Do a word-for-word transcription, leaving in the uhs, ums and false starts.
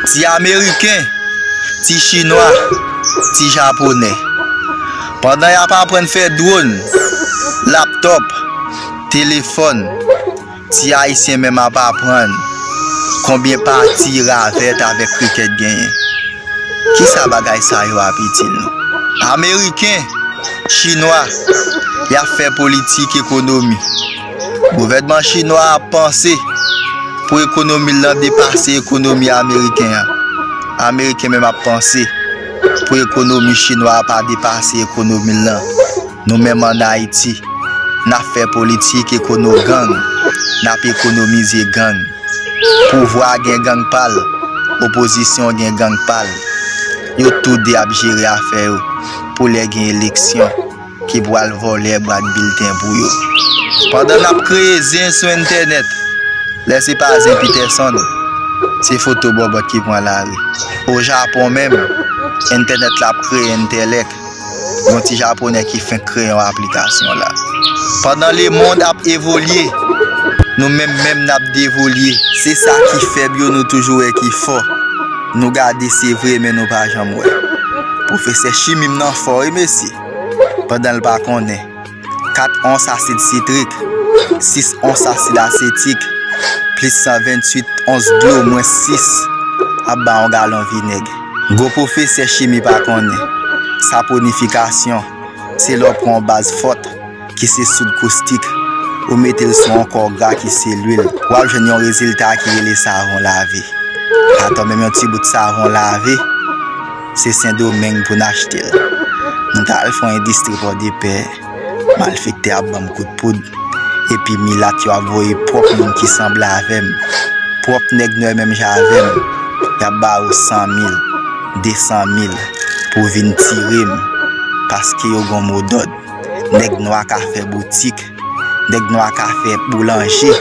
Ti Ameriken, ti Chinwa, ti Japonè. Pandan y ap aprann fè dwòn, laptòp, telefòn, ti Ayisyen menm ap aprann konbyen pati ravèt avèk krikèt genyen. Kisa bagay sa yo ap itil nou? Ameriken, Chinwa, y ap fè politik ekonomi. Gouvènman chinwa a panse pou ekonomi l lan depase ekonomi ameriken an. Ameriken menm ap panse pou ekonomi chinwa a pa depase ekonomi l lan. Nou menm ann Ayiti, n ap fè politik ekono gang, n ap ekonomize gang. Pouvwa gen gang pa l, opozisyon gen gang pa l. Yo tou de ap jere afè yo pou lè gen eleksyon ki pral vòlè bwat bilten pou yo. Pandan n ap kreye zen sou entènèt, lè se pa zen Peterson, se foto bòbòt ki pran lari. O Japon menm, entènèt la ap kreye entèlèk. Yon ti Japonè ki fenk kreye yon aplikasyon la. Pandan lemonn ap evolye, nou menm menm n ap devolye. Se sa ki fèb yo nou toujou wè ki fò. Nou gade se vre men nou pa janm wè. Pwofesè chimi m nan fò wi mesye. Pandan l pa konnen. Kat ons asid sitrik, sis ons asid asetik, plis san venntuit ons dlo mwens sis ap ba yon galon vinèg. Gwo pwofesè chimi pa konnen. Saponifikasyon, se lè w pran yon baz fòt ki se soud koustik, ou mete l sou yon kò gra ki se lwil, w ap jwenn yon rezilta ki rele savon lave. Atò menm yon ti bout savon lave, se Sendomeng pou n achte l. Nou t al fè yon endistri Pòdepè, malfektè ap ban m kout poud, epi milat yo ap voye pwòp moun ki sanble avè m, pwòp nèg nwè menm jan avè m, y ap ba yo san mil, desan mil pou vin tire m, paske yo gen modòd. Nèg nwa ka fè boutik, nèg nwa ka fè boulanje,